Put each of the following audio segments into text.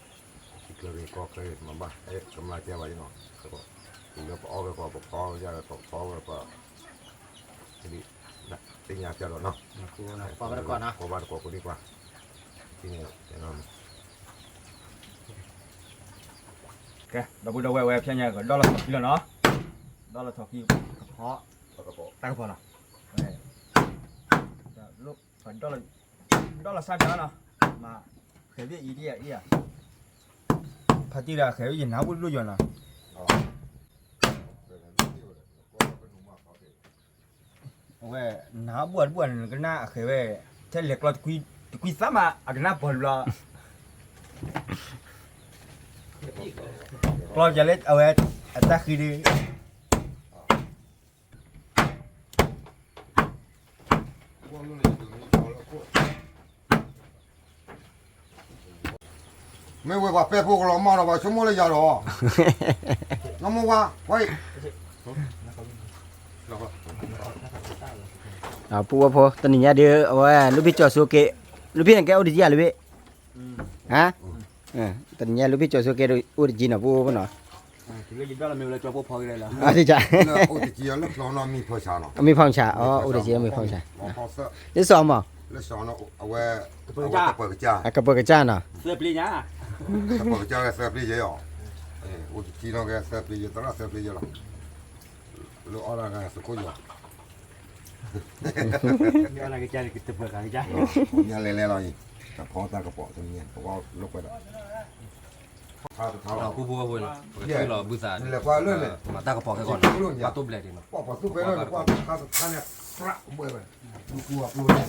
ထံချၢဂ့ၤကီၢ်ချၢဂ့ၤ မၤဘၣ် အဲၣ်ကမျၢၢ်ကဲဘၣ်အံၤနီၤ, တုၤလၢပအီၣ်ဝဲပှၤ ပဖီဝဲဒၣ်ဒီး ပဖီဝဲပှၤ သ့ၣ်ညါပျဲလီၤနီၤ, ဖီဘၣ်တကိး ဖီဘၣ်တကိးကိးဒံကွၢ်, ကဲ ဒီပုၢ်ဒီဝဲၢ်ဝဲဖျဲညါကဒီၣ်လီၤထီၣ်ခံလီၤနီၤ, ဒီၣ်လီၤထီၣ်ခံ ကဖီ တၢ်ကဖီနီၤ, ဒီၣ်လီၤ ဒီၣ်လီၤစၢ်ဒၣ်နီၤ, မ့ၢ် ဃဲၤဘ့ၣ်အံၤဒ်ယၤအံၤယၤ, ဖါတံၢ်ဒီးဃဲၤဘ့ၣ်ယနၢ်ဘူၣ်တဒိၣ်ယီၤနီၤ, အဝဲ နၢ်ဘူၣ်တဘူၣ်န့ၣ် နကနၣ်အဃဲၤဝဲ, ထဲလဲၤကျီတကွံသးမး အကနၣ်ပီၤတဘျီ, ကျီယၤလၢအဝဲ အတၢ်ဃံဒုး မ့ၢ်ဝဲပှၤပဲာ်ဖိကလီၤမၢ်ဒီး ပှၤဆိကမိၣ်လၢယၤဒီး, နီၢ်မိၢ်ဝါ, ဝဲအံၤ, ပူဝဲဖိ တနံၤညါဒီး အဝဲ လူၢ်ဖံးကၠီၤစိကဲ, လူၢ်ဖံးန့ၣ်ကဲအိၣ်တယံၤလၢၤဘ့ၣ်, ဟါ, တနံၤညါလူၢ်ဖံးကၠီၤစိကဲအိၣ်တယံၤနီၤ ပူဝဲဖိနီၤ, အိၣ်တယံၤ, အမံၤဖီၣ်ဆါ, အိၣ်တယံၤအမံၤဖီၣ်ဆါ, လၢစီၤမး, အဝဲ ကပၢၤကစၢ်နီၤ, ကပၢၤကစၢ်သၢပျ့ၤညါ, ကပၢၤကစၢ်သၢပျ့ၤယဲၢ်အီၤ, အိၣ်တယံၤနီၤကဲသၢပျ့ၤယဲၢ် သရၣ်သၢပျ့ၤယဲၢ်လီၤ, လၢအီၣ်ဒၣ်ကသုးခိၣ်ယီၤ ညါလဲၤလဲၤလီၤအံၤ, တဖီတၢ်ကပီၤတမံၤ ပကလိာ်ကွဲဒီး, ပူဖိဖိန့ၣ် ပကထံၣ်လီၤဘုသးန့ၣ်, မၤတၢ်ကပီၤခဲကီးန့ၣ်, ပှၤတိၢ်ဘျဲးဒံးနီၤ, ပှၤတိၢ်ဘျဲးလီၤ, ပှၤတခါတခါန့ၣ်, ပှၤဘှဲဘှဲ, ပူပူအပူန့ၣ်,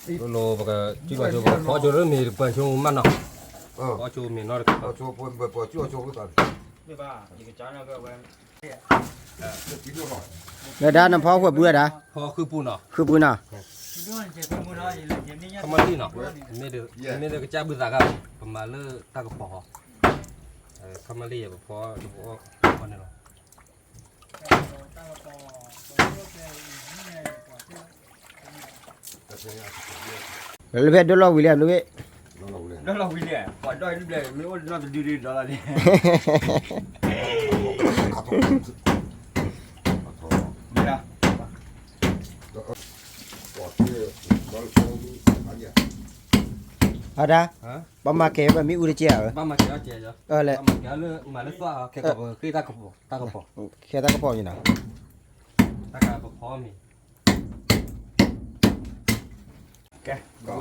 လိၣ်လိၣ်ပကထံၣ်လီၤဆိ ပကဖီကၠိလၢမ့ၢ်တပၢၤဆိမးနီၤ, ဖီကၠိမ့ၢ်နီၤတကပၢၤဆိ ပှၤဘှဲပှၤကၠိဆိပသးန့ၣ် လၢဒါနဖီဃုာ်ပူၤဝဲဒၣ်, ဃုာ်ပူၤနီၤ, ခမလံနီၤ, မ့ၢ်ဒီးကစၢ်ဘုသးခါ, ပမၤလၢတၢ်ကပီၤဃီ, ခမလံယဲၢ်ပဖီတဖီန့ၣ်လီၤ, လၢဖဲဒိၣ်လီၢ်ဝံၤလံဘျီဘ့ၣ်, ဒိၣ်လီၢ်ဝံၤလံ, ပှၤဒီၣ်အံၤဘျဲၣ် မ့ၢ်အိၣ်နီတဒုဒုဒီးလီၤန့ၣ်, အဒၣ်, ဘၣ်မၤကဲၤဝဲမ့ၣ်အူတကဲးဧါ, ဘၣ်မၤကဲၤအီၤကဲး, မၤလၢသွၣ် ခဲကပီၤ, ခဲတၢ်ကပီၤန့ၣ်နီၤ, တၢ်ကပီၤမ့ၢ် ကဲ,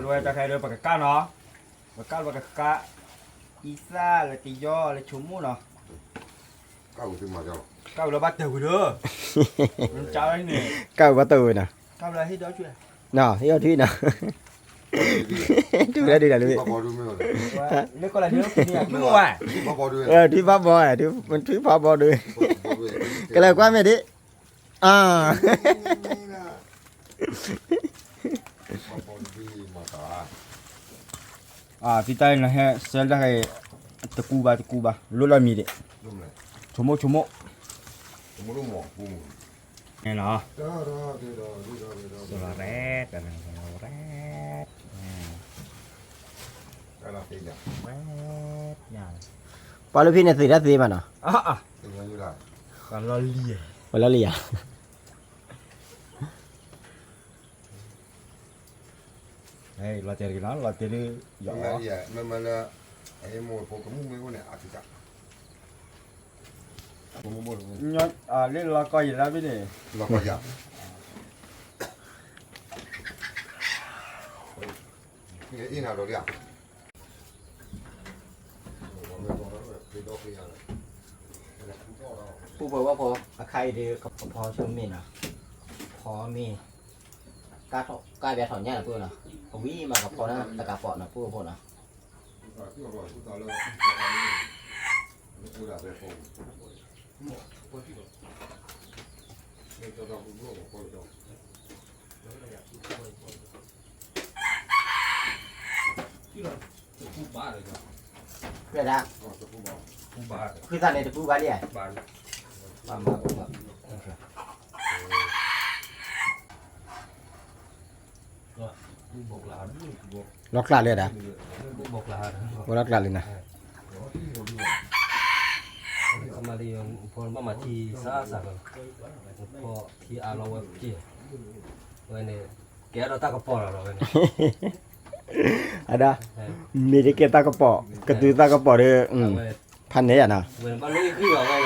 ဝဲတၢ်ခဲဒီးပကကၣ်နီၤ, ပကကၣ်ပကကၣ်, အံသၣ်လၢကယီလၢဆိကမိၣ်နီၤ, ကၣ်ဝံၤလၢဘၣ်တၢၢ်ဝံၤဒီး, ကၣ်ဝံၤဘၣ်တၢၢ်ဝံၤနီၤ, ကၣ်ဝံၤဘၣ်တၢၢ်ဝံၤနီၤ, ဟ့ၣ်အီၤထွံနီၤ, ထွံဝဲဒၣ်ဒ်လဲၣ်, ထွံဖးဘီ, ထွံဖးဘီ, ကလဲၤကွၢ်မ့ၢ်ဒ် အါ, အါ, သုတၢ်အံၤနဟဲဆဲးလၢတၢ်ခဲအံၤ, တကူဘၣ်တကူဘၣ် လိၣ်လီၤမံၤဒံး, ဆိကမိၣ်ဆိကမိၣ်, န့ၣ်လီၤ, ပှၤလၢဖံန့ၣ်သ့ၣ်တၢ်သ့ဘၣ်နီၤ, ပှၤလီၢ်လံၤဧါ, လီၤတဲာ်တဂ့ၤနီၤ, လီၤတဲာ်ဒ်, မ့မ့ၢ်လၢ, အမိၢ်ဖိကမူၣ်မ့ၢ်အိၣ်န့ၣ် အကစၢ်, လၢလီၤကီယံၤလၢဖဲန့ၣ်, လီၤကီယံၤ, အ့ၣ်နၤဒီးလံဧါ, ဒီး ပူဖိဝဲဖိ အခါအံၤဒီး ကဖီဆိမ့ၢ်နီၤ, ဖီမ့ၢ်, ကါဘၣ်ထီၣ်ညၣ်လၢပူနီၤ, အဝံၤမးကဖီနီၤ တကးပီးနီၤ ပူဖိနီၤ, ဖဲဒၣ်, ဖုသၣ်န့ၣ်တပူဘၣ်လံဧါ, ဘၣ်မး, လီၤကျးလံဒၣ်, ဝဲလီၤကျးလံနၤ, မၤလံ, ဖီဘၣ်မၤထံစးစးကီး, ဖီထံအါလီၤဝဲက့ၤ, ဝဲန့ၣ်, ကဲထီၣ်တၢ်ကပီၤလီၤဝဲန့ၣ်, အဒၣ်, မ့ၢ်တကဲတၢ်ကပီၤ, ကတုၤတၢ်ကပီၤဒီး, ဖးန့ၢ်ယၤနီၤ, ဝဲဘၣ်လၢအံၤ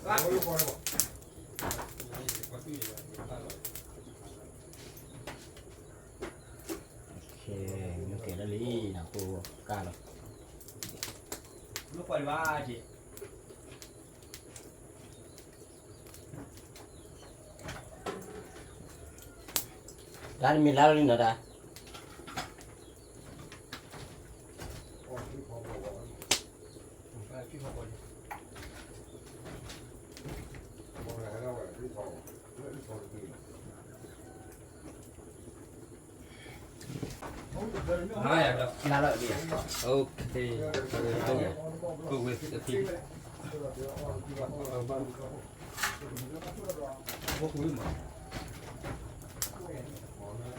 ဃံလီၤဝဲန့ၣ် နကဲလၢလံနီၤ ကိးကၢ်လီၤ, တၢ်တမံၤလါလီၤလံနီၤတၢ် လါလီၤလံ, okay, go with the people.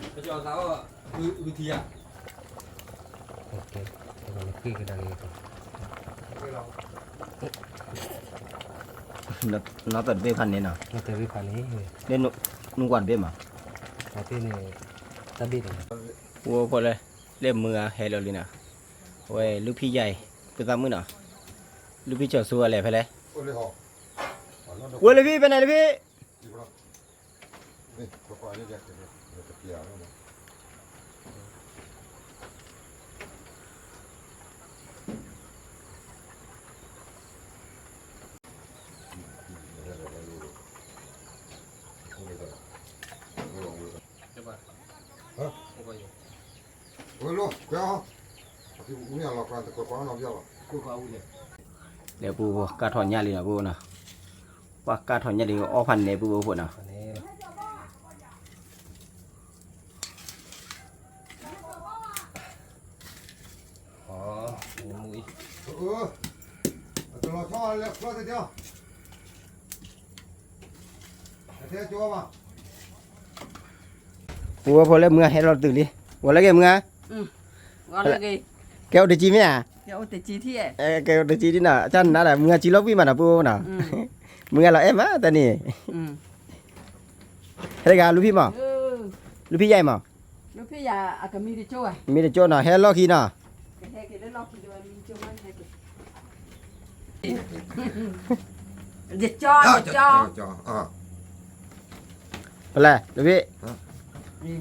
ကၠီသးအီၣ်, ဝံထံဧါ, နီၢ်သၢၣ်တဘ့ၣ်ဖးန့ၣ်နီၤ, နီၢ်သၢၣ်ဘ့ၣ်ဖးန့ၣ်, နကွၢ်တဘ့ၣ်မး, တဘ့ၣ်န့ၣ်, ဝဲဖိလၢ, လၢမုၢ်ဂၤဟဲလီၤလံနီၤ, အဝဲလုၢ်ဖံယါအံၤ, ပုၢ်သၣ်မုၣ်နီၤ, လုၢ်ဖံကၠီၤစိအလဲၤဖဲလဲၣ်, ဝဲလၢဖံဖဲန့ၣ်လၢဖံ လဲၤပူဖိ ကၢ်ထီၣ်ညၣ်လံနီၤ ပူဖိနီၤ, ပှၤကၢ်ထီၣ်ညၣ်လံ အီၣ်ဖးန့ၣ်ပူဖိဖိနီၤ. ပူဖိလၢမုၢ်ဂၤဟဲလီၤတုၤလံ, ဂီၤလၢဂ့ၤမုၢ်ဂၤ, ကဲအိၣ်တကံမ့ၢ်ဧါ, ကဲအိၣ်တကံနီၤ ကၢ်နၤဒီး မုၢ်ဂၤစံးလီၤကွံာ်မးနီၤ ပူဖိနီၤ, မုၢ်ဂၤလီၤအဲၣ်မးတၢ်န့ၣ်, ဟဲတဂၤ လုၢ်ဖံမး, လုၢ်ဖံယါအံၤမး, မ့ၢ်တကၠိနီၤ ဟဲလီၢ်ခံနီၤ, ယကၠီ, ယကၠီ, ဖဲလဲၣ် လုၢ်ဖံ,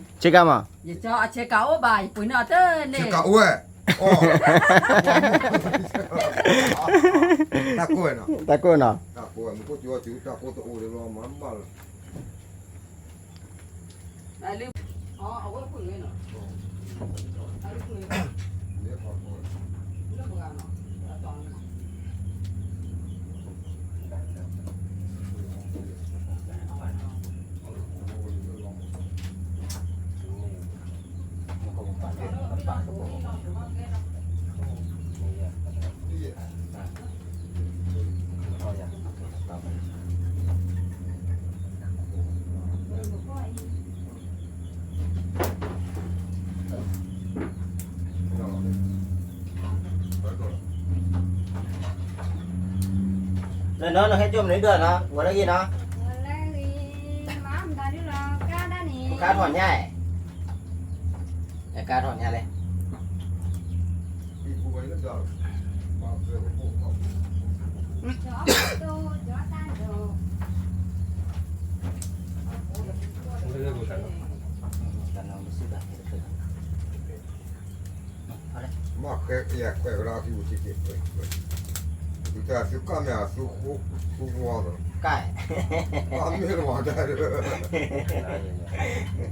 ဆ့ကၤမး, ယကၠီအဆ့ကၤအိၣ်ဘၣ် ယပှ့ၤန့ၢ်အီၤတန့ၣ်, တၢ်ကိၢ်နီၤ, တၢ်ကိၢ်နီၤ, လၢနီၤ နဟဲကၠိမနုၤဒၣ်နီၤ ဂီၤလၢဂ့ၤနီၤ, ကၢ်ထီၣ်ညၣ်, ကၢ်ထီၣ်ညၣ်လဲၣ်. ကၠီတိၢ် ကၠီတၢ်ဒိၣ်, ကၠီတိၢ် ကၠီတၢ်ဒိၣ်, ကၠီတိၢ် ကၠီတၢ်ဒိၣ်, မ့ၢ်ဃဲယကွဲးကဒီးအခံပူၤတက့ၢ်, သုတၢ်သုကၣ်မ့ၢ်အသုဃိ, သုဃိအီၤ, ကၣ်, မ့ၢ်လီၤတၢ်,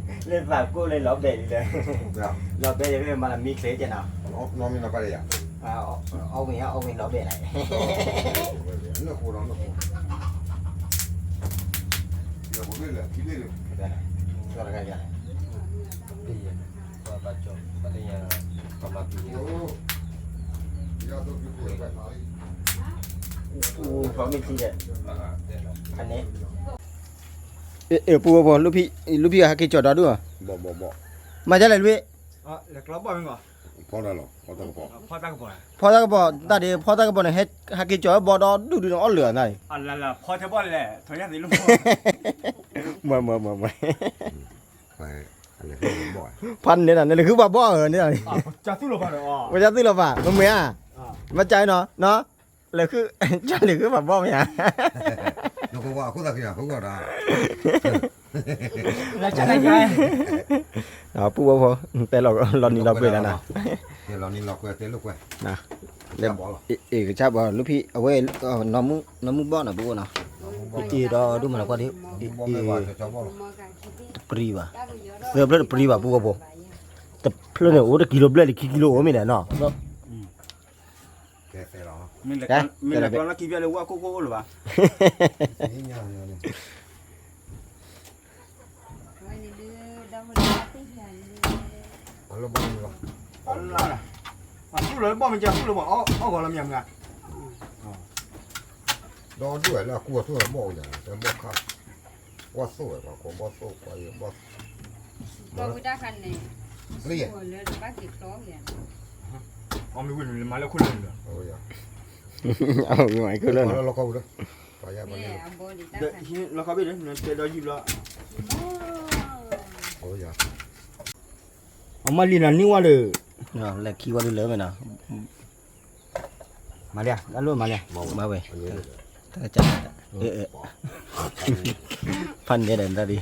လၢသးကိၣ်လၢလီၤဘဲၣ်လံလၢ, လီၤဘဲၣ်လံမ့ၢ်မၤလီၤမံချ့ကဲနီၤ, နီၢ်မံနီၤပၢ်ဒီးယၤ, အီၣ်ဝံၤအီၣ်ဝံၤလီၤဘဲၣ်လံ, နၢ်ဃိဒီးနၢ်ဃိ, ယၤပဘ့ၣ်လၢခံဘ့ၣ်လၢ, တဂၤယၤ ပူဖိမ့ၢ်ထံဒီး, ဖန့ၣ်, ပူဖိ လူဖံအဟဲက့ၤကၠီၤဒီဒူၣ်, မၤဒ်လဲၣ်လွံၢ်, ဖီတၢ်ကပီၤ, ဖီတၢ်ကပီၤတၢ်ဒ့ ဖီတၢ်ကပီၤန့ၣ် ဟဲက့ၤကၠီၤဝဲဘီဒီဒူၣ်ဒုးန့ၣ် အီၣ်လၢာ်နၤ, မ့ၢ်မ့ၢ်မ့ၢ်မ့ၢ်, ဖးန့ၣ်နၤ နလဲၤဃုပှၤဘီၣ်ဧၢန့ၣ်, ပှၤကသူၣ်လီၤဖး, ပှၤကသူၣ်လီၤဖး မ့ၢ်မ့ၢ်ဧါ, မ့ၢ်ကၠီနီၤ, လဲၤဃု, ကၠီလဲၤဃုပှၤဘီၣ်မ့ၢ်ဧါ, ပူဖိ တဲလီၤနံၤလီၤကွဲးလၢနၤ, အ့ၣ် ကစၢ်ဘီ လူဖံ အဝဲ နီၢ်မူဘီၣ်နီၤ ပူဖိနီၤ, အ့ၣ်ဒီးဒိၣ်မးလီၤကွၢ်ဒ်, တပြံဘၣ်, သၢဖျၢၣ်တပြံဘၣ် ပူဖိ, တဖျၢၣ်န့ၣ် အိၣ်တကံလိဘျဲၣ်လံ ခံကံလိအိၣ်မ့ၢ်ဒီးနီၤ, မ့ၢ်လဲၤကျီလၢခံဘျဲၣ်လၢဝဲကိၣ်ကိၣ်အိၣ်လၢၤဘၣ် အလၢဘီၣ်မ့ၢ်ဘၣ်, အသူၣ်လၢဘီၣ်မ့ၢ်ကဲ အသူၣ်လၢဘီၣ် အီၣ်ဂီၤလီၤမ့ၢ်မ့ၢ်ဧါ, ဒီဒူၣ်ဝဲလၢအကူအသိၣ်လၢဘီၣ်အိၣ်ယၤ တဲဘီၣ်ခါ, ဘီၣ်သိၣ်ဝဲပှၤကိးဘီၣ်သိၣ်ပှၤယဘီၣ်, ဘီၣ်ဝံတၢ်ခါန့ၣ်, လၢယဲ, အီၣ်မ့ၢ်ဝံၤန့ၣ် မၤလၢခိၣ်လၢာ်န့ၣ်ဒီး, အီၣ်မ့ၢ်ဝံၤခိၣ်လၢာ်န့ၣ်, လီၤခီဘ့ၣ်ဒီး, လီၤခီဘ့ၣ်ဒီး နတဲဒီးယံၤဘျီ, အမၤလံနၤနံၣ်ဝါဒီး, လဲၤခံဝါဒုးလၢမ့ၢ်နီၤ, မၤလံ, အလိၣ်မၤလံ, မၤဝဲ, တၢ်ကစၢ်, ဖးန့ၣ်ဒီးတၢ်ဒ်,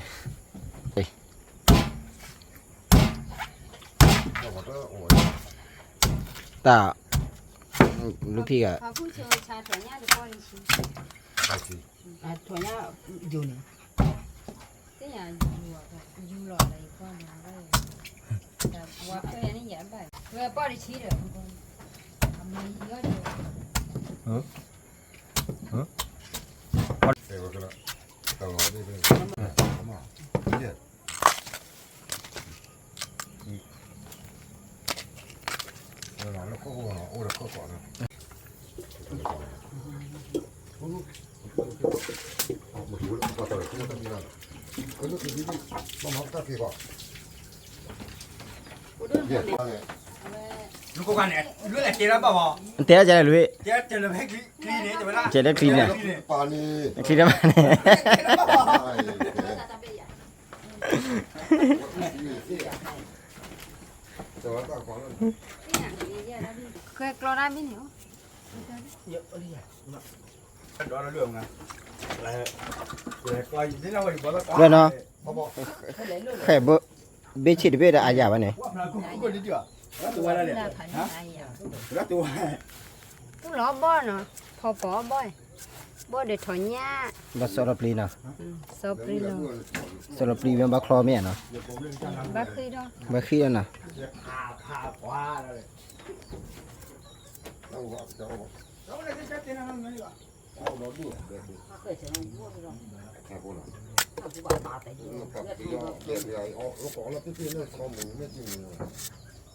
တၢ်, လူဖံဂၤ တဲဒ်လဲၣ်လွံၢ်, ချံတဘၣ်န့ၣ်, ဝဲနီၤ, ဃဲၣ်ဘိ, ဘ့ၣ်ဆ့ၣ်တဘ့ၣ်ဒီးအယၤဘၣ်န့ၣ်, တူၢ်လီၤဘီၣ်နီၤ, ဖီပီၤဘီၣ်, ဘီၣ်ဒီးထီၣ်ညၣ်, ဘၣ်စီၣ်ထီၣ်ပျံၤနီၤ, စီၣ်ထီၣ်ပျံၤမ့ၢ်ဘၣ်ချီမ့ၢ်ဧါနီၤ, ဘၣ်ဃ့ၢ်ဒီး, ဘ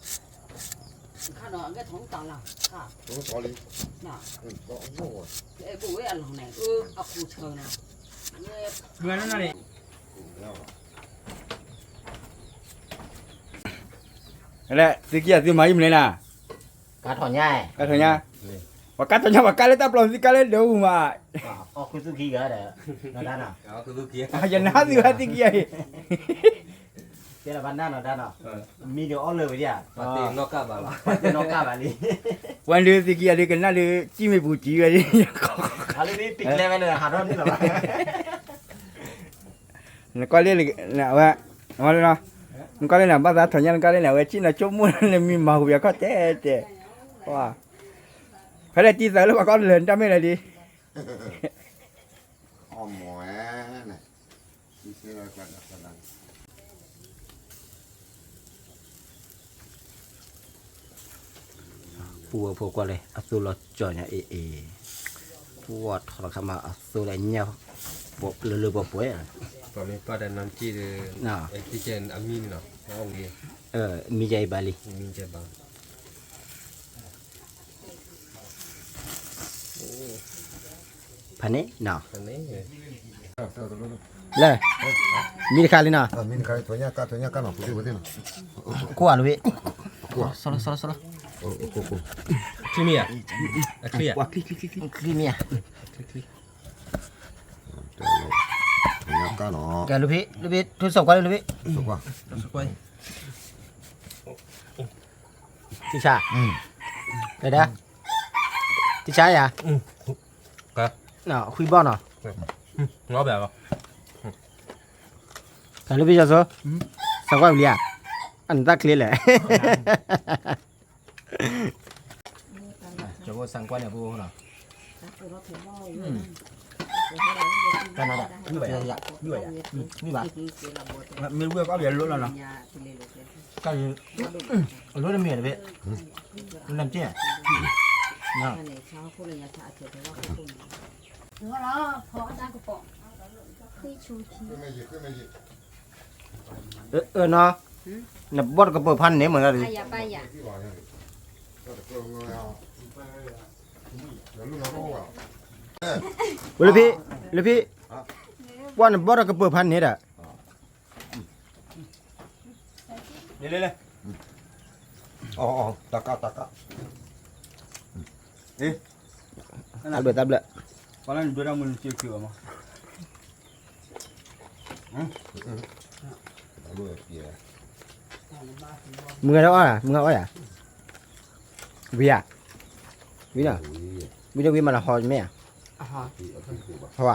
ၣ်ဃ့ၢ်ဒီးနီၤ, လၢသုကံၢ်သုမၤအံၤမနုၤလဲၣ်, ကါထီၣ်ညါ, ကါထီၣ်ညါ, ပှၤကါထီၣ်ညါ ပှၤကါလၢတၢ်ပျီသုကါလၢဒိးမး, ယနါသုဝဲသုကံၢ်အံၤ, တဲလၢဘၣ်နၢ်နီၤဒၣ်နီၤ, မံဒီးအီၣ်လၢာ်ဝဲဒၣ်, ပှၤတနီၣ်ကၣ်ဘၣ်လံ, ပှၤဒုးသုကံၢ်အံၤဒုးကနၣ်ဒုး ကံၣ်မ့ၢ်ပူၤကံၢ်ဝဲဒၣ်, ပှၤလၢမ့ၢ်ပံၤကျဲဝဲန့ၣ် ဟးထီၣ်န့ၣ်လီၤဘၣ်, နကွၢ်လၢ, အဝဲ, နကွၢ်လၢနဘၣ်သးထီၣ်ညါ နကွၢ်လၢန့ၣ် အဝဲကံၣ်နီၤဆိကမိၣ်လၢနမံမၤဟူးယၤခီၣ်တဲတဲ ဖဲလဲၣ်တံၢ်သးလၢပှၤကီၢ်လၢာ်တၢ်မ့ၢ်လဲၣ်ဒံး ပူဖိကွၢ်လၢ အသိလီၤကၠီၤညါအ့ၣ်အ့ၣ်, ပှၤထီၣ်တခါမးအသိလၢညါ လၢလၢပှဲၤပှဲၤ, ပမ့ၢ်ပာ်ဒီးနၢ်က့ၢ်ဒီး အမံၤန့ၣ်လီၤ, မံၤယဲအံၤဘၣ်လံ, ဖးန့ၣ်နီၤ, လၢ မံၤတခါလံနီၤ, ကွၢ်လီၤဖဲ ချံမ့ၢ်ဧါ, ချံမ့ၢ်ဧါ, ကဲလီၤဖဲ လီၤဖဲ ထိၣ်စီၤကွၢ်လီၤဖဲ, တံၢ်ဆါ, တံၢ်ဆါယၤ, ဃုဘီၣ်နီၤ, ကဲလီၤဖဲစီၤစိ, စီၤကွၢ်ဝံၤလံဧါ, အနတၢ်ချ့လဲၣ် ကၠီဖိစံကွၢ်န့ၣ်ပူဖိနီၤ, တၢ်နၤဒၣ် ဝံၣ်ဘၣ်ယၤ, ဝံၣ်ဘၣ်ယၤ, ဝံၣ်ဘၣ်, မ့ၢ်ဝံၣ်ကီၢ်ဘၣ်လိၣ်လီၤနီၤ, တၢ်အလိၣ်တမ့ၢ်တဘ့ၣ်, နမ်က့ၢ်, အၢ နီၤ, နဘီၣ်တကပၢၢ်ဖးန့ၣ်မ့ၢ်ဒၣ်, လၢဖံ, လၢဖံ, ပှၤနဘီၣ်တကပၢၢ်ဖးန့ၣ်ဒီး, လဲၤလဲၤလဲၤ, တၢ်ကး တၢ်ကး, တၢ်ဘျၢၣ် တၢ်ဘျၢၣ်, ပှၤလၢနဒိတၢ်မုၢ်နစၢၤက့ၤဘၣ်မး မုၢ်ဂၤဒီးအီၣ်ဧါ, မုၢ်ဂၤအီၣ်ဧါ, ဝံၤဧါ, ဝံၤနီၤ, ဝံၤဒီးဝံၤမးလၢဟီမ့ၢ်ဧါ, ဟီဧါ,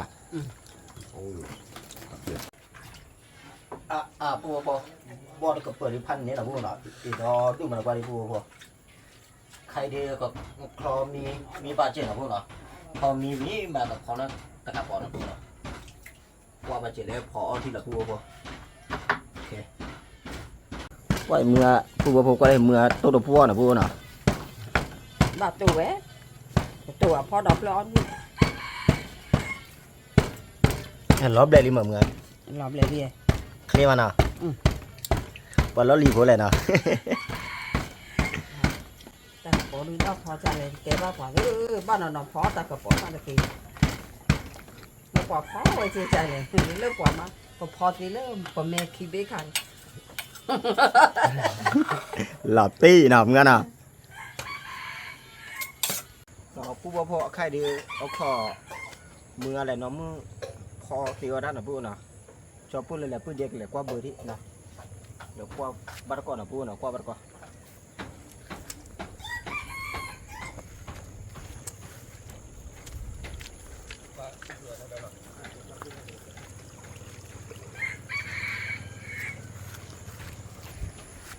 အပူဖိ, ဘီၣ်တကပၢၢ်လံဖးန့ၣ်နီၤပူနီၤ, အံၤဒီးဒုးမၤလၢကွၢ်လံပူဖိ, ခဲအံၤဒုးကချီမံ မံဘၣ်စဲးနီၤပူနီၤ, ချီမံဝံၤမးကဖီလၢတကးပီၤနီၤပူနီၤ, ကွၢ်ဘၣ်စဲးလၢဖီအီထံလီၤပူဖိ, ကွၢ်မုၢ်ဂၤ ပူဖိဖိကွၢ်လၢမုၢ်ဂၤတိၢ်တပှီၢ်နီၤပူနီၤ, ဘၣ်တိၢ်ဝဲ, ကတိၢ်ဝဲဖီဒီးဖျၢၣ်အီၣ်မုၢ် လီၤဘျဲးလံမ့ၢ်မုၢ်ဧါ, လီၤဘျဲးလံ, ချ့မးနီၤ, ပှၤလီၤလံၤဖိလဲၣ်နီၤ, တၢ်ကပီၤဒုးနီၢ်ဖီကလဲၣ် ကဲဘၣ်ပှၤဧၢ, ဘၣ်နီၤနီၤဖီတၢ်ကပီၤမးတက့ၢ်, လၢပှၤဖီဝဲကဲကလဲၣ်, လၢပှၤမး ပဖီသ့လၢပမဲာ်ခံဘ့ၣ်ခါန့ၣ် လီၤတံၢ်နီၤ မုၢ်ဂၤနီၤ, ဒီးပူဖိဖိအခါအံၤဒုး အိၣ်ခိး မုၢ်ဂၤလဲၣ်နီၤ မုၢ်ဖီသ့ဝဲဒၣ်နီၤ ပူဖိနီၤ, ကၠီပူဖိလဲၤလဲၤပူဖိဒဲကလဲၤကွၢ်ဘၢထံၣ်နီၤ, ဒီးကွၢ်ဘၣ်တကိးနီၤ ပူဖိနီၤ ကွၢ်ဘၣ်တကိး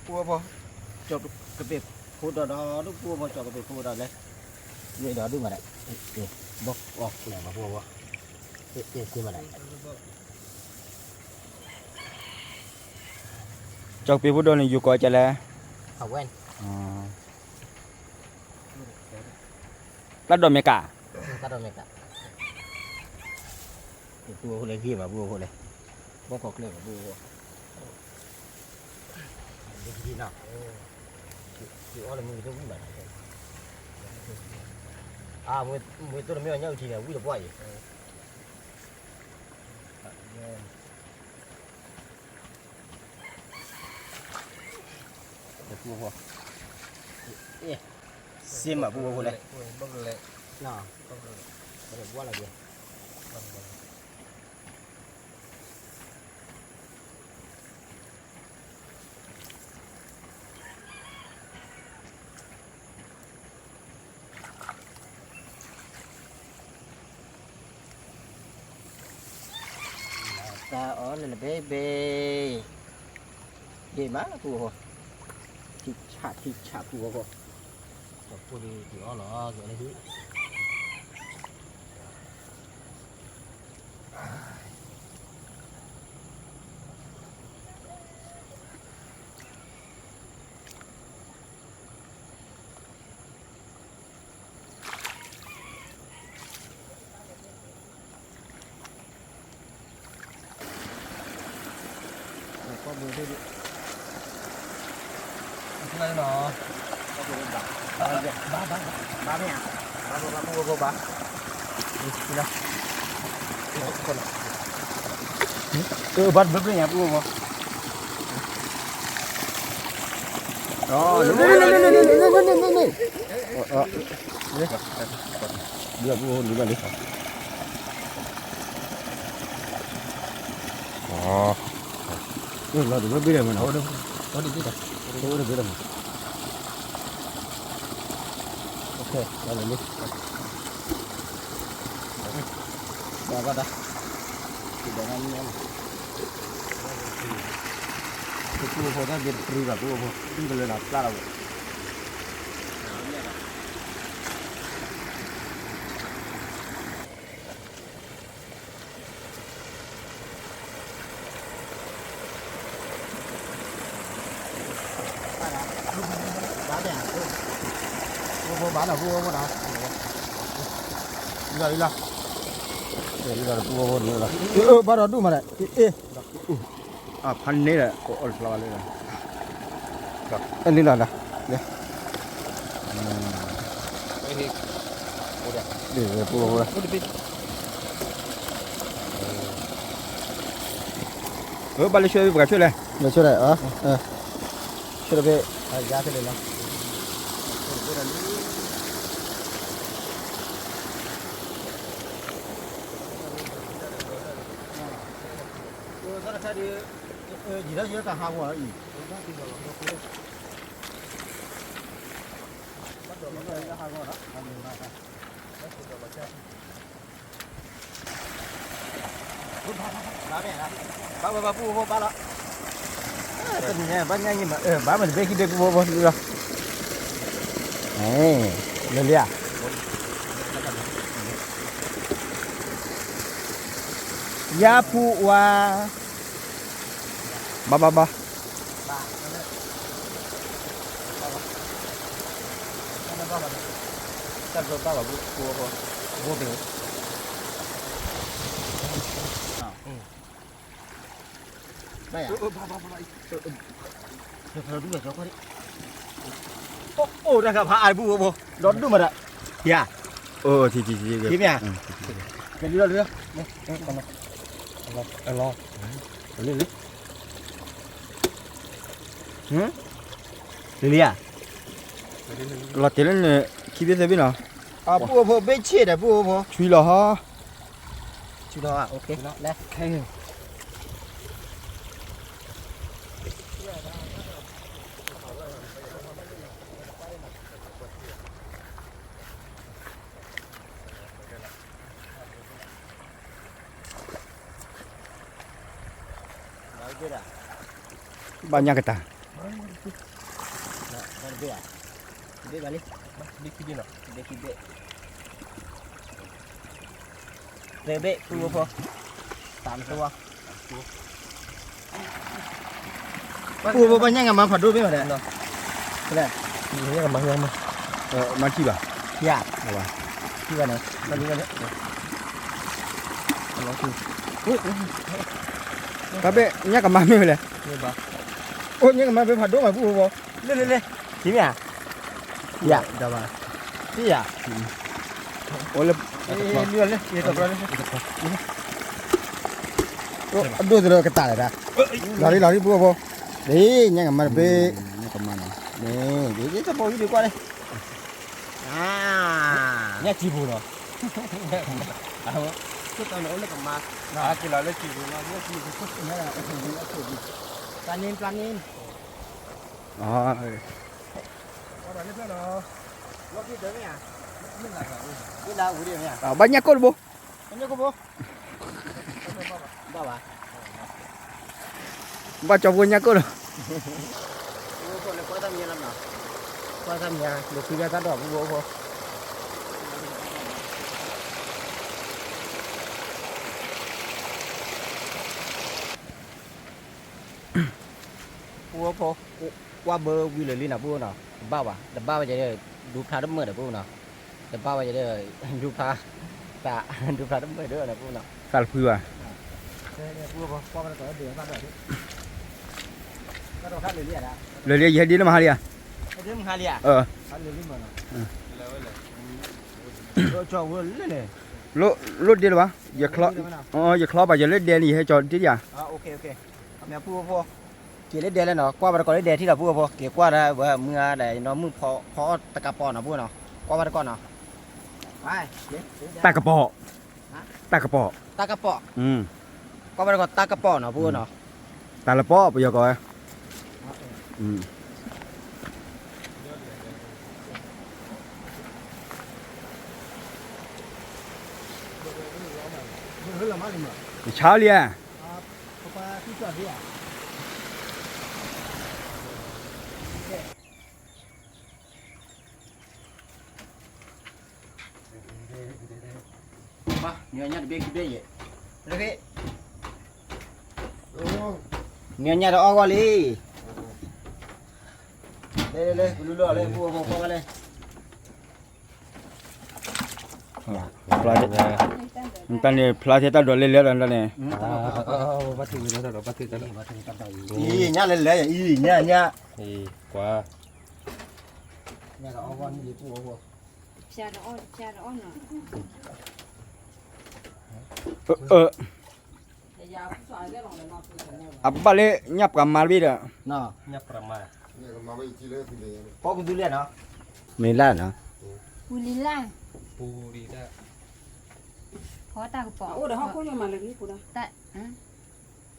ပူဖိ, ကၠီကပ့းဖိဒီးဒီး ပူဖိ ကၠီကပ့းဖိဒီးလဲၣ်, မ့ၢ်ဒီးဒုးမးဒၣ်, ဘီၣ်အီၣ်လဲၣ်မး ပူဖိ, မးဒၣ်, ကၠီကပ့းဖိဒီးန့ၣ် ယိၤကိးကလဲၣ်, အဝဲ တၢ်ဒိးမဲာ်ကး, တၢ်ဒိးမဲာ်ကး, ပူဖိလဲၣ်ဂ့ၤဘၣ် ပူဖိလဲၣ်, ဘီၣ်ခိးကျဲဘၣ် ပူဖိ, အီၣ်လၢမုၢ်တဝံၣ်ဘၣ်, အမ့ၢ်တိၢ်တမ့ၢ်အီၤညၣ်အုၣ်ထံန့ၣ် ဝံၣ်တပှၢ်အံၤ ပူဖိ, စ့မး ပူဖိလဲၣ်, ဘၣ်လဲၣ်, တၢ်အီၣ်လၢလၢဘဲဘဲ, ဂ့ၤမး ပူဖိ, ထံဆးထံဆး ပူဖိ, ကီၢ်ဖိဒုးက့ၤအီၣ်လီၤ က့ၤအီၣ်လၢဟံၣ် လီၤတဘ့ၣ်ဒီးမနီၤ, အိၣ်တဘ့ၣ်ဒီးမနီၤ, လီၤလၢလံ, ဘၣ်ဘၣ်ဒၣ်, ဒီးနမ့ၢ်, ပှၤဖိတၢ်ဘ့ၣ်တပြံဘၣ် ပှၤဖိ, ဒူၣ်တလၢဒီးပျၢ်လီၤဝဲ ဘၣ်ဒီးဒူၣ်မးဒီး, အ့ ဖးန့ၢ်ဒီး ပူအီၣ်ဖိန့ၣ်လီၤ, အ့ လံလီၤဒီး, ပူအီၣ်ဖိဒီး ဘၣ်လၢဆှၢဖဲပှၤဆှၢလဲၣ်, ဆှၢလဲၣ်, ဆှၢဖဲ ဘၣ်ဘၣ်ပူဖိဘၣ်လီၤ, ဘၣ်ညါဘၣ်ညါန့ၣ်မး, ဘၣ်မ့ၢ်တဘ့ၣ်ခံဘ့ၣ်ပူဖိဖိလီၤ, လၢလံဧါ, ယၤဖူဝါ, ဘၣ်ဘၣ်ဘၣ် တၢ်ဘၣ်ဘၣ်ပူဖိ, ဘၣ်ယၤ, အိၣ်တၢ်ကဖးအါပူဖိဖိ, ဒီဒူၣ်မးဒီး, ယၤ, အိၣ်ထံထံထံ, ထံမ့ၢ်ဧါ, ကလီလီၤလီၤ, လီၤလီၤ, လီၤလီၤ, လံလံဧါ, လီၤတဲာ်လၢနခံဘ့ၣ်သၢဘ့ၣ်နီၤ, ပူဖိဘ့ၣ်ဆ့ၣ်ဒီးပူဖိ, ဆွံလီၤဟီ, ဆွံလီၤ, လဲၣ် ဘၣ်ညါကတၢၢ်, တဘ့ၣ်ပူဖိ, တၢ်မတဝါ, ပူဖိဘၣ်ညါကမၤဖးဒိၣ်ဘ့ၣ်မးဒီး, ညါကမၤ, မၤထံၣ်ဘၣ်, ထံၣ်ဘၣ်န့ၣ်, တၢ်ဘ့ၣ်ညါကမၤမ့ၢ်ဝဲလဲၣ်, အိၣ်ညါကမၤဖးဒိၣ်မးပူဖိ, လၢလၢလၢ, ထံၣ်မ့ၢ်ဧါ, ယၤ, ထံၣ်ယၤ, အိၣ်လၢ, အဒိၣ်သရၣ်ကတၢၢ်လဲၣ်ဒၣ်, လီၤရံလီၤရံပူဖိ, ဒ်ညါကမၤတဘ့ၣ်, ညါကမၤနီၤ, ဒ်တဘိယူၢ်ဒံးကွၢ်လၢ ညၣ်စံပူၤနီၤ, ကလီၤလၢစံပူၤ, ပျၢ်န့ၢ်ပျၢ်န့ၢ်, ဘၣ်ညၣ်ကိၣ်တဘိ, ဘၣ်ကၠီဖိညၣ်ကိၣ်လီၤ, ကွၢ်တၢ်မံၤ လိာ်ခံကတၢ်ဒီးပူဖိ ပူဖိ ကွၢ်ဘၢဝံၤလၢာ်လံနီၤ ပူနီၤ တဘၣ်ဘၣ် တဘၣ်ဘၣ်ယဲဒၣ် ဒူဖျါတမုာ်ဒီးပူနီၤ တဘၣ်ဘၣ်ယဲဒၣ် ဒူဖျါ သး ဒူဖျါတမုာ်ဒီးပူနီၤ သးတဖုဘၣ် လၢာ်လံ ယဟဲဒ်လၢမဟါလံဧါ လိၣ်ဒ့လၢၤဘၣ် ယချီဘၣ်ယလၢဒဲန့ၣ် ယဟဲကၠီဒ့ယၤ က့ၤလၢဒဲလဲၣ်နီၤ ကွၢ်ဘၣ်တကိးလၢဒဲထံၣ်လီၤ ပူဖိ က့ၤကွၢ်ဒၣ်ဝဲမုၢ်အါဒီး နီၢ်မုၢ်ဖီအီၣ်တကးပီးနီၤ ပူနီၤ ကွၢ်ဘၣ်တကိးနီၤ တၢ်ကပီၤ တၢ်ကပီၤ တၢ်ကပီၤ ကွၢ်ဘၣ်တကိးတၢ်ကပီၤနီၤ ပူနီၤ တၢ်လပီၤ ပယီၤကိးဝဲ နဆါလံဧါ နညါတဘ့ၣ်ခံဘ့ၣ်ယဲၢ် နညါတအီၣ်ဂီၢ်လံ လဲၤလဲၤလဲၤ ပလူလီၤလဲၤ ပူဖိ ကွၢ်ဘၣ်လဲၣ် တၢ်န့ၣ် ဖျါထဲတၢ်ဒိးလဲၤလဲၤဒီးတၢ်န့ၣ် အံၤ ညါလဲၤလဲၤ အံၤ ညါ ညါ ကွၢ် အဘၣ်လၢညၣ်ပှၤမၤတဘ့ၣ်ဒီး ဖီပူၤလံလၢ်နီၤ မ့ၢ်လၢ်နီၤ ပူၤလံလၢ် ဖီတၢ်ကပီၤ အိၣ်ဒီးဟီၣ်ခိၣ်ညိမးလၢနံၣ်ပူၤဒီး တၢ်လၢပူၤလံလၢ်ဘၣ်ဖီတၢ်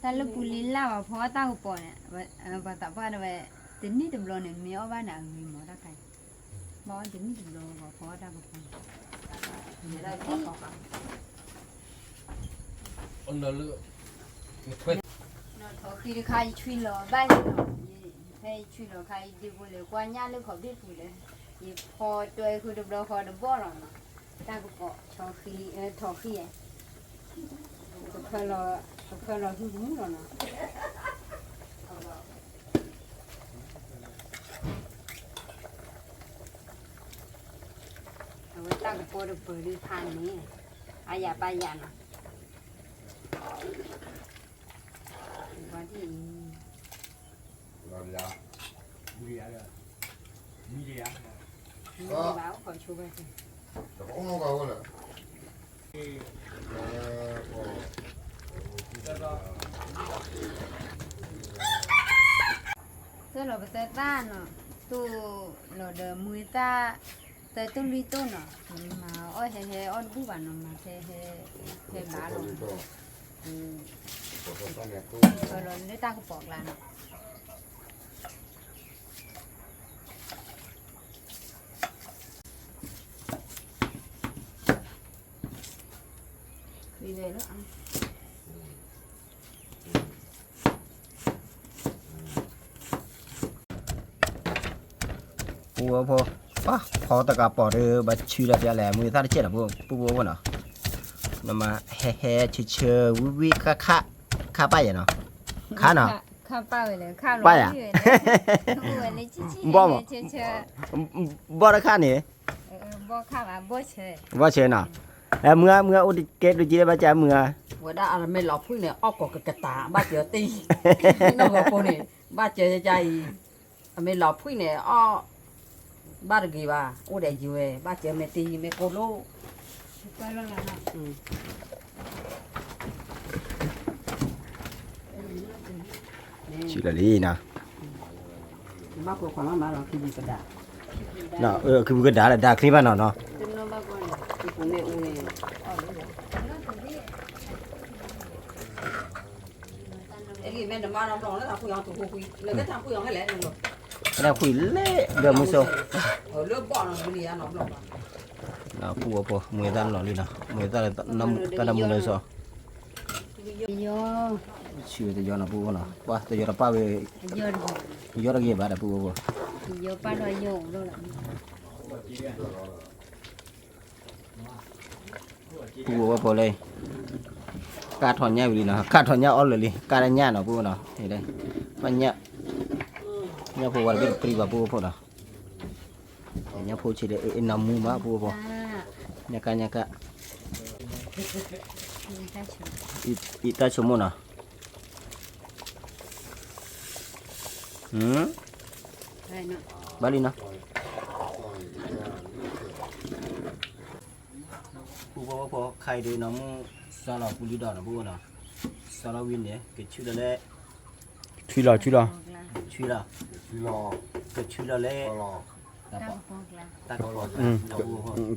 ကပီၤန့ၣ် ပှၤသးပှၢ်တဲဝဲ တနံၣ်တဘျီန့ၣ် မ့ၢ်အီၣ်ဘၣ်န့ၣ် အဂ့ၤမးတၢ်ခါအံၤ ဘၣ်အီၣ်တနံၣ်တဘျီဘၣ်ဖီတၢ်ကပီၤ နီၢ်ထီၣ်ဃံတခါ ယဆွံလီၤဘၣ်လံနီၤ ဖဲယဆွံလီၤခါ ယဒ့ဖိလဲၤကွၢ်ညၣ်လၢခီၣ်ဘ့ၣ်ပူၤလဲၣ် ယဖီတွဲဃုတဘျီဃီတဘီၣ်လီၤနီၤ တၢ်ကပီၤ ထီၣ်ဃံ ထီၣ်ဃံ ကဖၢလီၤဟုကမူၣ်လီၤနီၤ အဝဲတၢ်ကပီၤတပၢၤဒုးဖးန့ၣ် အါယၤပါယၤနီၤ ဝါဒ်အံၤ မ့ၢ်ဘၣ်အိၣ်ခိးဆိဘၣ် သၢလီၤပသၢသၣ်နီၤ တိၢ်လီၤဒီးမွေသၣ် သၢတိၢ်လွံၢ်တိၢ်နီၤ မၤအီၣ်ဟဲဟဲအီၣ်တဘူၣ်ဘၣ်နီၤ မၤဖဲဟဲ ဖဲဘၣ်လီၤ ဖၢလီၤလၢတၢ်ကပီၤကျါနီၤ ပူဖိ ပှၤဖီတကးပီၤဒီး ဘၣ်ဆူဒီးပျဲလဲၣ် မွေသၣ်တကဲးနီၤ ပူဖိဖိနီၤ နမၤဟဲဟဲဆၢဆၢဝံၣ်ဝံၣ်ခါခါ ခါပၢ်ယဲနီၤ ခါနီၤ ပၢ်ယဲ ဘီၣ်မး ဘီၣ်တခါန့ၣ် ဘီၣ်ဆၢနီၤ မုၢ်ဂၤ မုၢ်ဂၤအိၣ်တကဲဒိၣ်က့လၢဘၣ်ကၢ်မုၢ်ဂၤ ဝဲဒၣ်အမ့ၢ်လီၤဖှံန့ၣ် အီၣ်ကိးကကတၢၢ် ဘၣ်စၢၤတံၢ် နီၢ်ဂီၤဖိန့ၣ် ဘၣ်စၢၤယကအံၤ အမ့ၢ်လီၤဖှံန့ၣ် အီၣ် ဘၣ်တဂ့ၤဘၣ် အိၣ်ဒီးယံၤဝဲ ဘၣ်စၢၤမ့ၢ်တံၢ်မ့ၢ်ကိၢ်လိၣ် ဆံးလီၤလံနီၤ ခုပူၤကဒါလၢဒါချ့ဘၣ်နီၤနီၤ တၢ်ဖှံလဲၣ်ဒီးမုၢ်စိ ပူဖိ မွေသၣ်လီၤလံနီၤ မွေသၣ်တၢ်တမုာ်လၢစီ ဆံးဝဲတယီနီၤ ပူဖိနီၤ ပှၤတယီတပၣ်ဝဲ ယီတဂ့ၤဘၣ်ဒီးပူဖိ ယပၢ်ဒီးယအိၣ်လီၤလီၤ. ပူဖိဝဲဖိလၢ ကၢ်ထီၣ်ညၣ်ဝံၤလံနီၤ, ကၢ်ထီၣ်ညၣ်အီၣ်လၢာ်လံ, ကၢ်တၢ်ညၣ်နီၤ ပူဖိနီၤ, ဘၣ်ညၣ်, ညၣ်ဖိဝဲတဘ့ၣ်တပြံဘၣ် ပူဖိနီၤ, ညၣ်ဖိဆံးဒီး အ့ၣ် နီၢ်မူမး ပူဖိ, ညၣ်ကၢ် ညၣ်ကၢ်, အံၤတၢ်ဆိကမိၣ်နီၤ, ဘၣ်လံနီၤ. ပူဖိဝဲဖိ ခါအံၤဒုးနီၢ်မူ စီလီၤပူလံဒီးနီၤ ပူဖိနီၤ, စီလီၤဝံၤန့ၣ် ကဆူၣ်လီၤလၢ ဆူၣ်လီၤ ဆူၣ်လီၤ, ဆူၣ်လီၤ, ကဆူၣ်လီၤလၢ တၢ်ကပၢၢ်လီၤ,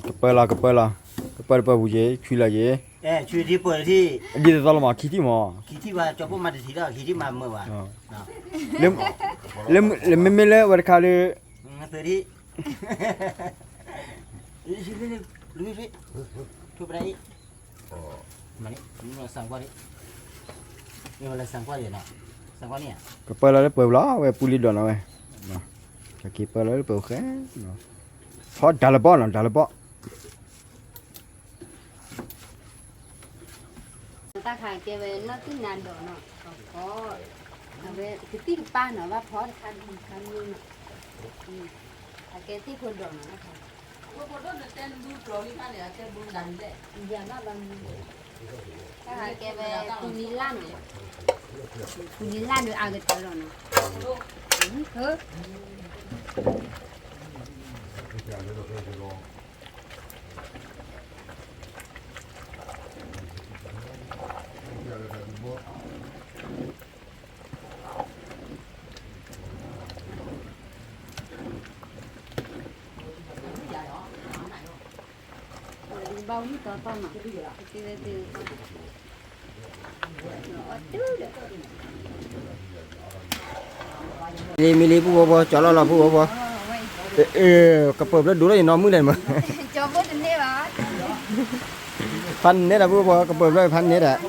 ကပၢၢ်လီၤ ကပၢၢ်လီၤ, ကပၢၢ်တပၢၢ်ပူၤက့ၤ ဆူၣ်လီၤက့ၤ, ဒ်သိးလီၤမး ခံထံၣ်မး, ခံထံၣ်ဘၣ် ကၠီပိၢ်မၤတထံၣ်ဒီး ခံထံၣ်မၤမုာ်ဘၣ်, လၢမ့မ့ၢ်လၢဝဲတခါလၢ သုထံၣ် ထိၣ်ပဒၣ်အံၤ ကပၢၢ်လီၤလၢပၢၤလီၤ ဝဲပူလံဒီးနီၤဝဲ, ကပၢၢ်လီၤလၢပၢၤဃဲ, ဖီဒၣ်လၢဘီနီၤ ဒၣ်လၢဘီ, တၢ်ခါကဲဝဲနီၢ်သံၣ်နၤဒိးနီၤ, ဖီ, အဝဲကသံၣ်ကပၢ်နီၤ ဘၣ်ဖီတခါဒံးတခါမ့ၢ်နီၤ, အကဲသ့ၣ်ဖိဒိးနီၤ, ယၤဘၣ်ဘၣ်မ့ၢ်, တၢ်ခါကဲဝဲပူနံၤလၢ်နီၤ, ပူနံၤလၢ်ဒီးအါကတၢၢ်လီၤနီၤ, မံလံမံလံ ပူဖိဖိ ကၠီလီၤလီၤ ပူဖိဖိ, ကပၢၢ်ဖျၢၣ်ဒိၣ်လၢယနီၢ်မုၣ်လဲၣ်မး, ဖးန့ၢ်ဒီး ပူဖိဖိ ကပၢၢ်ဖျၢၣ်ဖးန့ၢ်ဒီး ပ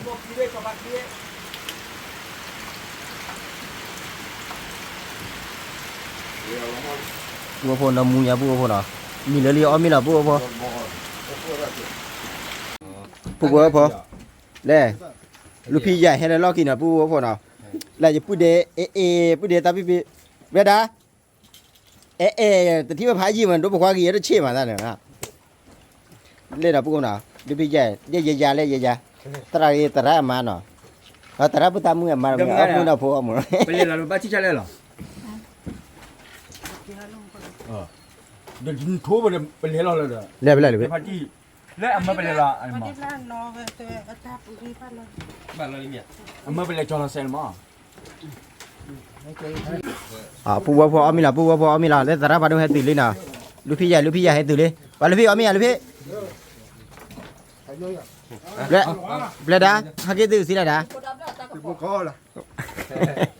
ူဖိဖိ နီၢ်မူညါ ပူဖိဖိနီၤ, မံလၢလံအီၣ်မ့ၤလီၤ ပူဖိဖိ, ပူဖိဖိ, လဲၣ်, လူဖံယၤဟဲလၢလီၢ်ခံနီၤ ပူဖိဖိနီၤ, လဲၣ် ယပုၢ်ဒဲ အဲၣ်အဲၣ် ပုၢ်ဒဲတၢ်ဖံဖံ, ဝဲဒၣ် အဲၣ်အဲၣ် တထံၣ်ဝဲဖးယံာ်မး ဒိပခွါဂ့ၤ ယတဆ့ၣ်မးသးန့ၣ်, လဲၣ်ဒီးပူဖိနီၤ လူဖံယၤ ယဲယၤလဲၣ်ယဲယၤ, သရၣ်ဂ့ၤသရၣ်အမါနီၤ, သရၣ်ပုၢ်သးမုၣ်အမါ အီၣ်မ့ၤနီၤဖိအီၣ်မ့ၤ, ပလဲၤလီၤဘၣ်ဆံၣ်ဆါလဲၣ်လီၤ, ဒီးထိပလဲၤလီၤလၢဒီး လဲၤပလဲၤလၢ လၢအမၢပလဲၤလီၤ, အမၢပလဲၤကၠီလီၤစဲးလီၤမး, ပူဖိဖိအီၣ်မ့ၤလီၤ ပူဖိဖိအီၣ်မ့ၤလီၤ လၢသရၣ်ဖးဒိၣ်ဟဲတုၤလံနီၤ, လူဖံယၤ လူဖံယၤဟဲတုၤလံ, ပှၤလူဖံအီၣ်မ့ၤယၤ လူဖံ, ပျဲဒၣ် ဟဲက့ၤတုၤစံးလၢဒၣ်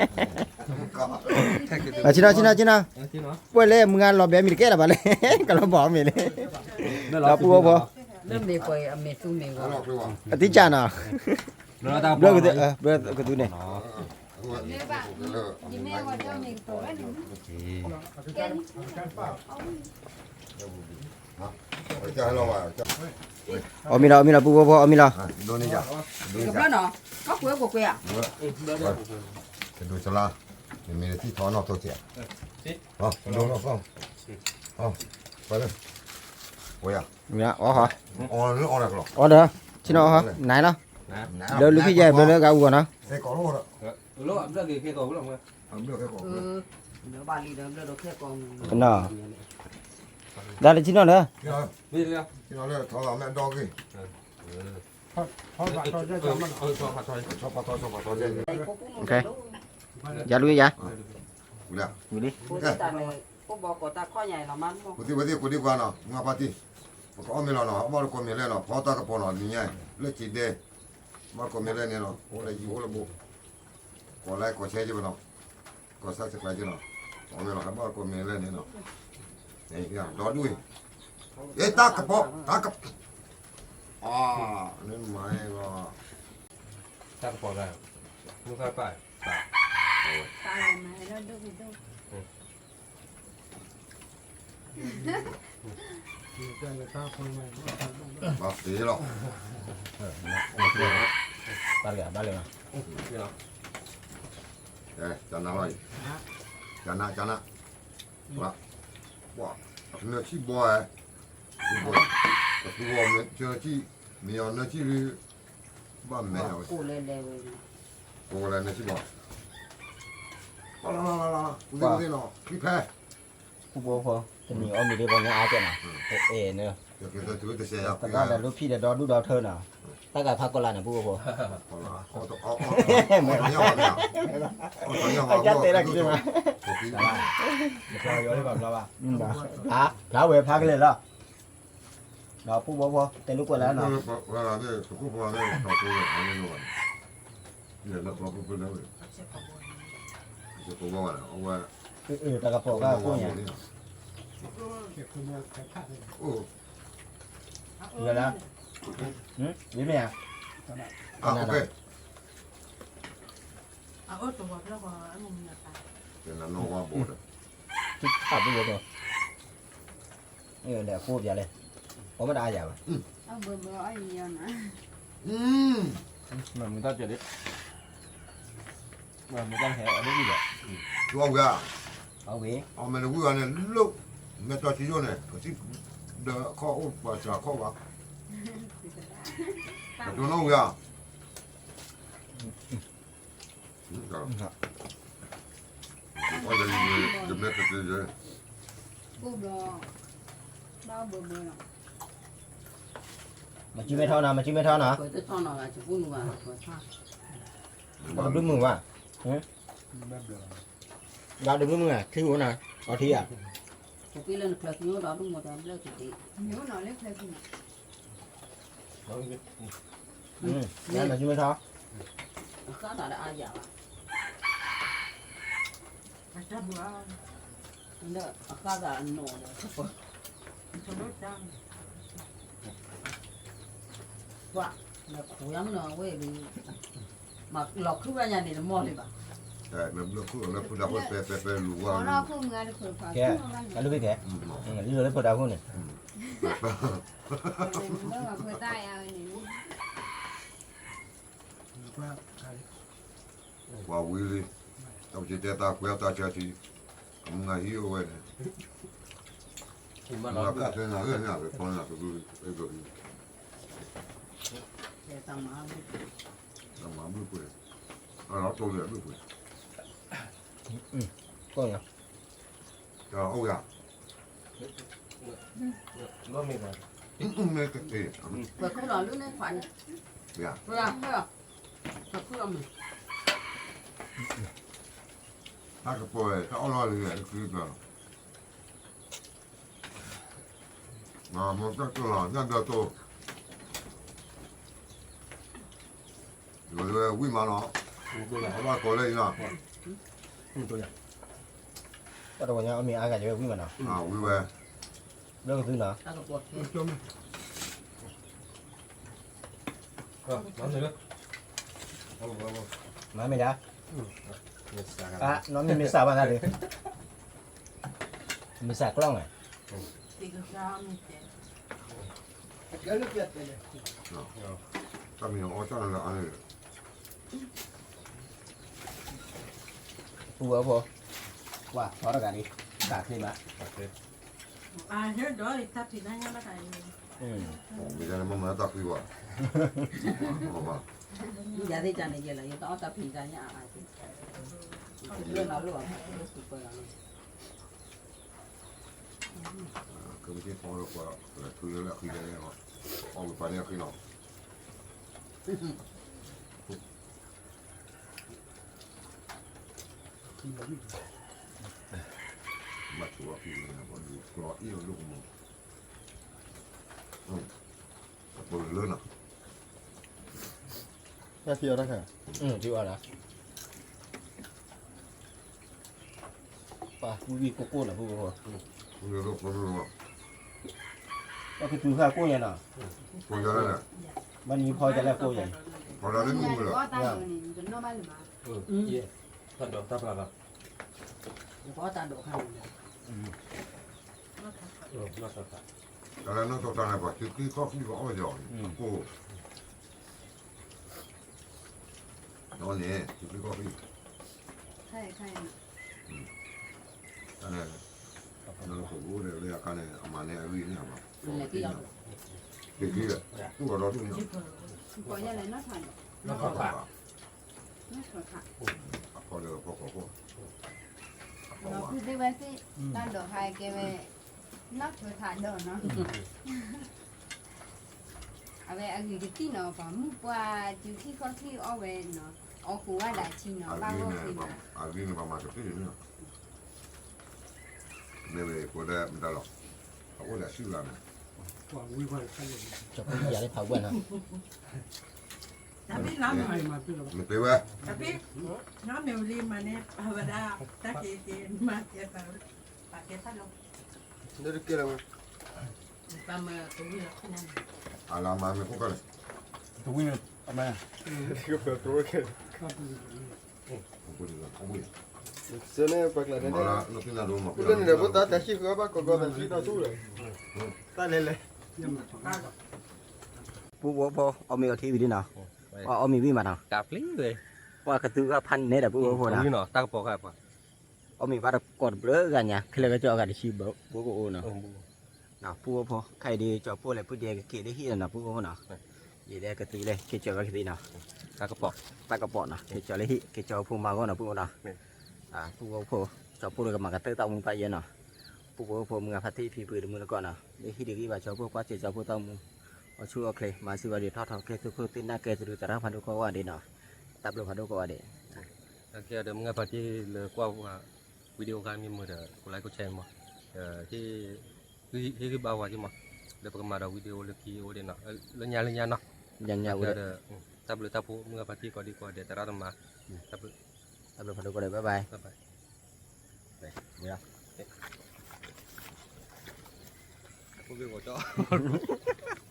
ဆ့ၣ်နီၤ ဆ့ၣ်နီၤ ဆ့ၣ်နီၤ, ပှဲၤလၢမုၢ်ဂၤလီၤဘဲမံၤတကဲလၢၤဘၣ်လဲၣ်, ကလီၤဘီမ့ၤန့ၣ်, ဒီးပူဖိဖိ, အတံၢ်ကၢ်နီၤ, ဘျၢကသူန့ၣ် အီၣ်မ့ၤလီၤ အီၣ်မ့ၤလီၤ ပူဖိဖိ အီၣ်မ့ၤလီၤ, ကဘျၣ်နီၤ, ကကွဲးကွဲးကွဲးဧါ, ကဒိၣ်စလါ, မ့မ့ၢ်တထံၣ်ထီၣ်နီၣ်သိကဲး, ပှဲၤလၢ, ဝဲယၤ, အီၣ်ဟီ, အီၣ်ဒီး, ဆ့ၣ်နီၤအီၣ်ဟီ, နၤလီၤ, ဘျၢလူဖံယဲၢ် ဘျၢလၢဂၤအူဂီၢ်နီၤ, နီၤ, ဒၣ်လၢဆ့ၣ်နီၤလၢ ယၤလူၤယၤ, ဝံၤလံ, ဝဲသ့ၣ်ကိးဒံကွၢ်နီၤ မ့ၢ်ဘၣ်တံၢ်, ပကအီၣ်မ့ၤလီၤနီၤ ဘၣ်တကိးမ့ၤလဲၣ်နီၤ ဖီတၢ်ကပီၤနီၤ နံၤညါ, လၢစံးဒဲ, ဘၣ်တကိးမ့ၤလဲၣ်န့ၣ်နီၤ အိၣ်လၢယံၤအိၣ်လၢဘိ, ကိးlikeကိးshareက့ၤဘၣ်နီၤ, ကိးsubscribeက့ၤနီၤ, အီၣ်မ့ၤလီၤ ဟဲဘၣ်တကိးမ့ၤလဲၣ်န့ၣ်နီၤ, ဒီဒူၣ်, တၢ်ကပီၤ, တၢ်ကပီၤ, နမၤလီၤ တၢ်ကပီၤလၢ, မုၢ်ကၢ်ပၢ်, ပၢ်, ပၢ်, ပၢ်, ပၢ်, ပၢ်, ပၢ်, ပၢ်, ပၢ်, ပၢ်, ပၢ်, ပၢ်, ပၢ်, ဘၣ်သ့လီၤ. ဘၣ်လၢၤ ဘၣ်လၢၤ. ကနၣ်လီၤအံၤ, ကနၣ် ကနၣ်, ပှၤ, နၢဆံၣ်ဘီဧါ, ပသူအီၤမ့ၢ်ဆံၣ်, မ့ၢ်အီၤနၢဆံၣ်လံ, ဘၣ်မဲာ်ဝဲ, ကိးလဲၤနၢဆံၣ်ဘီ, လီၤလီၤလီၤလီၤ, ဝံၤသ့ၣ်နီၤ ခံဖဲ ဖိဖိဖိ, တနံၤအီၣ်မ့ၤဒ်ပှၤညါအါကဲနီၤ, အဲၣ်န့ၣ်, တဂၤဒီးလိၣ်ဖံးဒီးဒီဒူၣ်ဒီထၢနီၤ, တၢ်ဂၤဖးကီၢ်လာ်န့ၣ် ဖိဖိဖိ, အကၢ်တဲလၢက့ၤမး, ဖျါဝဲဖးကလဲာ်လီၤ, ဒီးဖိဖိဖိ တဲလိာ်ကွဲးလၢနီၤ, တၢ်ကပိာ်ကါကိၣ်ညါ, လၢလၢ, မ့ၢ်ဧါ, အဖိ, လဲၤအဃိပျါလဲၣ်, အီၣ်မ့ၢ်တအါယၤဘၣ်, မ့ၢ်တၢ်ကဲးဒ်, မ့ၢ်တၢ်ဟဲအီၣ်ဒ်ဝံၣ်ဒီး, ဝံၣ်ဧါ, အီၣ်ဝံၣ်, အီၣ်မ့ၢ်တဝံၣ်ဘၣ်န့ၣ် လိၣ်, မဲာ်တီၢ်ဆံယိၣ်န့ၣ် ပစံၣ်, ဒီးခီၣ်အိၣ်ပှၤစှၤခီၣ်ဘၣ်, ပတိၢ်နီၣ်ဝံၣ်ဧါ မၤစုမဲထီၣ်နီၤ, မၤစုမဲထီၣ်နီၤ, ဘၣ်တဘျုးမုာ်ဘၣ်, ဘၣ်တဘျုးမုာ်ဧါ, ထံဧိၤနီၤ, အီထံဧါ, မၤစုမဲထီၣ်, ပှၤ, လၢခူၣ်ယါမနီၤဝဲ, မၤလီၤခုၣ်ဝဲညါန့ၣ်တမီၢ်လံဘၣ်, မ့ၢ်ဘျၢၣ်ခိၣ်လီၤလၢဖုဒၣ်ဝဲပဲပဲပဲလူၤဝါ, ကဲ, ကဲ, လၢဖုဒၣ်ခိၣ်န့ၣ် ပှၤဝံၤလံ, တၢ်ပစံးတဲတၢ်ခွဲးတၢ်ဆၢထံ, အမုၢ်ဂၤဟံးအိၣ်ဝဲန့ၣ်, မုၢ်ဂၤကၢ်သ့နၤဂ့ၢ်န့ၣ် ပဖီန့ၣ်, တၢ်မၤဘျုးပှဲၤ, အလီၤတိၢ်လၢဘျုးပှဲၤ, အိၣ်ယၤ, မ့ၢ်ကသ့, ပှၤခူၣ်လီၤလၢန့ၣ်ခွါန့ၣ်, ပှၤခူၣ်လီၤမ့ၢ်, တၢ်ကပီၤတၢ်အီၣ်လီၤလံန့ၣ် တချုးပျၢၤလီၤ, မ့ၢ်တၢ်ကလီၤညၣ်ဒီးတိၢ်, ဝံၣ်မးနီၤ, အဘၣ်ကိးလၢအံၤနီၤ, တၢ်တဝီညါအီၣ်မ့ၤအါဂၤယဝဲဝံၣ်မးနီၤ, ဝံၣ်ဝဲ, ဘျၢကသုနီၤ, မၤမ့ၢ်ဒၣ်, နီၢ်မ့ၢ်မ့ၢ်စၢ်ဘၣ်သးဒီး, မ့ၢ်စၢ်ကျီၢ်န့ၣ်, တၢ်မံၤအီၣ်တၢ်လၢအါန့ၣ်, ပူဝဲဖိ, ကွၢ်ထီတဂၤန့ၣ်, တၢ်ချ့မး, မ့ၢ်တၢ်န့ၣ်မ့ၢ်မၤတၢ်ဖှံဘၣ်, ယၤသ့ၣ်တၢ်န့ၣ်ယဲလီၤ ယတအီၣ်တၢ်ဖံးတၢ်ညၣ်အါအါ, လၢလီၤလၢအီၤ, ကမ့ၢ်ဖီလၢပှၤ, ထုးလၢအဃံလဲၣ်, အီၣ်ဝံၤပာ်န့ၢ်အဃံလီၤ, ဘၣ်ဆိအီၣ်ဖံးလၢပှၤဒုးကျီအံၣ်အီၤဒိၣ်ကမီၤ, ပလၢနီၤ, တၢ်ဖံးအီၣ်တၢ်ခါ, ထံအီၣ်ဒၣ်, ပှၤဝံၣ်ဝံၣ်ကိၢ်ကိၢ်နီၤ, ပှၤကတုၤဃာ်ကိၢ်ညါနီၤ, ဘၣ်နံၤဖီကလဲၣ်ကိၢ်ညါ, တၢ်ဒိးတၢ်ဖျါဘၣ်, တၢ်ဒိးခါန့ၣ်, ယကီတၢ်ဒိးခါန့ၣ်, အ တၢ်လၢနီၢ်ထီၣ်ထးန့ၣ် ပှၤသုးက့ၢ်ခီၣ်ကံၢ်ပှၤအီၣ်ယီၤအကိၣ်, ဒီးန့ၣ် သုးက့ၢ်ခီၣ်ကံၢ်, တၢ်န့ၣ် နလီၤခိၣ်ဘိအိၣ်ဒီးလၢအခါန့ၣ် အမၤန့ၢ်အဂံၢ်န့ၢ်အဘၣ်, က့ၤက့ၤ, သူၣ်ကီၤဒီးသူၣ်ညါ, အဖီလၢဖီကီၢ်ခိၣ်, အဖီဝဲသ့ၣ် တၢ်ဒိးဟဲကဲဝဲ နီၢ်ထီၣ်ထးဒီးနီၤ, အဝဲအဂ့ၤကသံၣ်နီၤ ပှၤမုၢ်ပှၢ်စုခံခီခံအီၣ်ဝဲနီၤ, အီၣ်ဃိးဝဲဒၣ်ဆံနီၤ ဘၣ်ဂီၢ်ဃ့မး, အဂ့ၤန့ၣ် ပှၤမၤတသ့န့ၣ်, မ့ၢ်ဝဲကိးဒဲမတၤလီၤ, အအိၣ်ဒီးစုလၢန့ၣ်, တၢ်ဖံးလီၤမး, မ့ၢ်တဲဝဲ, တၢ်ဖံး, နီၢ်မ့ၢ်ဝံၤလံမၤန့ၢ်ပာ်ဝဲဒၣ်, တၢ်က့ၤက့ၤမၤကဲပာ်ဝဲ, ပာ်ကဲတၢ်လီၤ, လၢတကဲလၢၤဝဲ, ပာ်မၤတဝံၤလီၤ, အလၢမၤမ့ၢ်အိၣ်ကလဲၣ်, တဝံၤန့ၣ်, အမၤ, စဲန့ၣ်ပှၤကျါန့ၣ်, လၢန့ၣ်ဒီး ဖိသၣ်တၢ်ဟံၣ်ဃုအီၣ်ဘၣ်ကီကီသးဆံဒီးဆူၣ်လီၤ, တၢ်လဲၤလဲၤ ပူဖိဖိ အီၣ်မ့ၤအီထံဝံၤလံနီၤ, ပှၤအီၣ်မ့ၤဝံၤမးနီၤ, ပှၤကသူကဖးနဲဒီးပူဖိဖိနီၤ, တၢ်ကပီၤ, အီၣ်မ့ၤဘၣ်တကိးတဘျုးဂၤညါ ခဲလၢာ်ကစီၣ်အဂၤတဆံဘၣ် ပူဖိကအိၣ်နီၤ, ပူဖိဖိ ခဲအံၤဒ်ကၠီဖိလဲၣ် ဖုဒဲကက့ၤလၢဟံၣ်နီၤ ပူဖိဖိနီၤ, ယဒဲကသူလဲၣ် က့ၤကၠီဝဲကသ့နီၤ, တၢ်ကပီၤ, တၢ်ကပီၤနီၤ က့ၤကၠီလၢဟံၣ် က့ၤကၠီဖိမၤဂီၢ်နီၤ ပူဖိနီၤ, ပူဖိဖိ ကၠီဖိဒီးကမၤကတၢၢ်တၢ်မူပာ်ယဲနီၤ, ပူဖိဖိ မုၢ်ဂၤဖါတံၢ်ဖံဖုတမုၢ်တကိးနီၤ လၢဟံၣ်ဒံးဂံၢ်ဘၣ်ကၠီဖိ ကွၢ်စဲးကၠီဖိတၢ်မူ, အီၣ်ဆူၣ်အီၣ်ချ့ မၤစၢၤဝဲဒ်ထီၣ်ထီၣ် ကဲသုးခိၣ်သုးနၢ် ကဲသုးဒုးသရၣ်ဖးဒိၣ်ကိးဂၤဒဲးနီၤ, တၢ်ဘျုးဖးဒိၣ်ကိးဂၤဒဲး, အကဲဒီးမုၢ်ဂၤဖါတံၢ်လၢကွၢ်ဝဲ video ခါမ့ၢ်မုာ်ဒီး ကlike ကဲမး, ဟ့ၣ်ဂံၢ်ဘါဝဲက့မး, ဒီးပကမၤဒီး video လၢခံအိၣ်ဒံးနီၤ, လၢညါလၢညါနီၤ, ဒီး တၢ်ဘျုးတၢ်ဖှိၣ် မုၢ်ဂၤဖါတံၢ်ကိးဒံကိးဂၤဒဲး သရၣ်သမါ, တၢ်ဘျုးဖးဒိၣ်ကိးဂၤဒဲး bye bye, bye bye.